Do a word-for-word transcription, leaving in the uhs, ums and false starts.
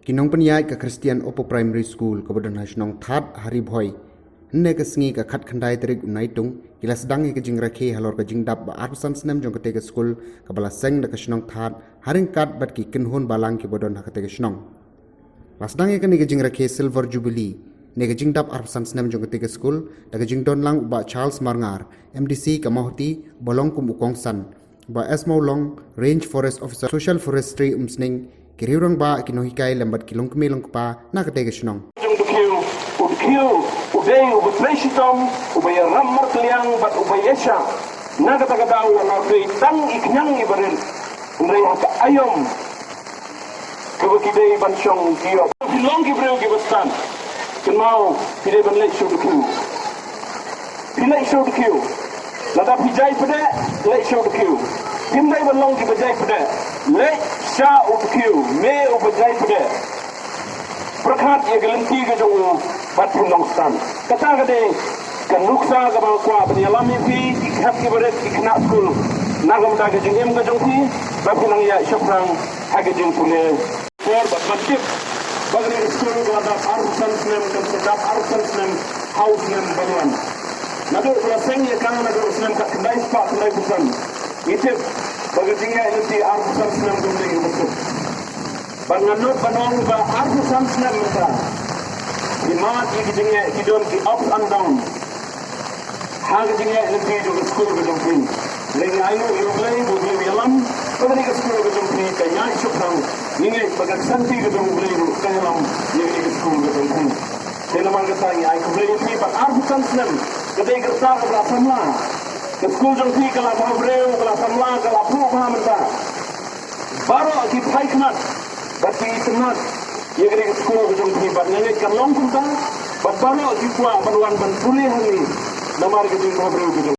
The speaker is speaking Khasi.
Ki nongpynïaid ka Christian Upper Primary School kaba don ha shnong Thad ha Ri Bhoi, hynne ka sngi ka khatkhyndai tarik u Naitung, ki la sdang ïa ka jingrakhe halor ka jingdap ba arphew san snem jong katei ka skul kaba la seng da ka shnong Thad ha ryngkat bad ki kynhun balang kiba don ha katei ka shnong. La sdang ïa kane ka jingrakhe Silver Jubilee ne ka jingdap arphew san snem jong katei ka skul da ka jingdon lang u Bah Charles Marngar, M D C ka Mawhati, ba long kum u kongsan, Bah S Mawlong, Range Forest Officer, Social Forestry Umsning, ki riew rangbah, ki nonghikai lem bad ki longkmie longkpa na katei ka shnong. Jong u Dkhiew, u Dkhiew u dei uba trei shitom, uba ïarap markylliang bad uba ïaishah. Na kata ka daw la dei tang i khñiang i barit, hynrei ha ka aïom kaba ki dei ban shong ki ïoh. Phi long ki briew kiba stad, kynmaw phi dei ban leit sha u Dkhiew. Phi leit sha u Dkhiew. Lada phi jai pdeh, leit sha u Dkhiew. Phim dei ban long kiba jai pdeh, leit sha u Dkhiew, me uba jai pdeh. Pyrkhat ïa ka lynti ka jong u bad phin long stad. Kata ka dei ka nuksa kaba nga kwah ban ïalam ïa phi, ki khep ki barit, ki khynnah skul, na ka bynta ka jingim ka jong phi, ba phin nang ïaid shaphrang ha ka jingpule. Por bad ban tip ba kane ka skul ka la dap arphew san snem, kan sa dap arphew san snem ha u snem ban wan. Naduh ba la seng ïa ka, naduh u snem khatkhyndai spah khyndaiphew san, ngi tip ba ka jingïaid lynti arphew san snem kam dei kaba suk. Bad nga nud ban ong ba arphew san snem mynta, ki mad ïa ki jingeh, ki don ki ups and downs ha ka jingïaid lynti jong ka skul ka jong phi. Hynrei ngi ainguh ïa U Blei ba U Blei u ïalam ba kane ka skul ka jong phi ka ïaid shaphrang. Ngi ngeit ba ka ksanti ka jong U Blei ruh kan ïalam ïa kane ka skul ka jong phi. Te namar kata ngi ai khublei ïa phi ba arphew san snem ka dei ka rta kaba la samla. Ka skul jong phi ka la bhabriew, ka la samla, ka la phuh bha mynta. Baroh ki paikhnat bad ki itynnat ïa kane ka skul ka jong phi, bad nga ngeit kan long kumta. Bad baroh ki kwah ban wan ban pule hangne namar ka jingbhabriew ka jong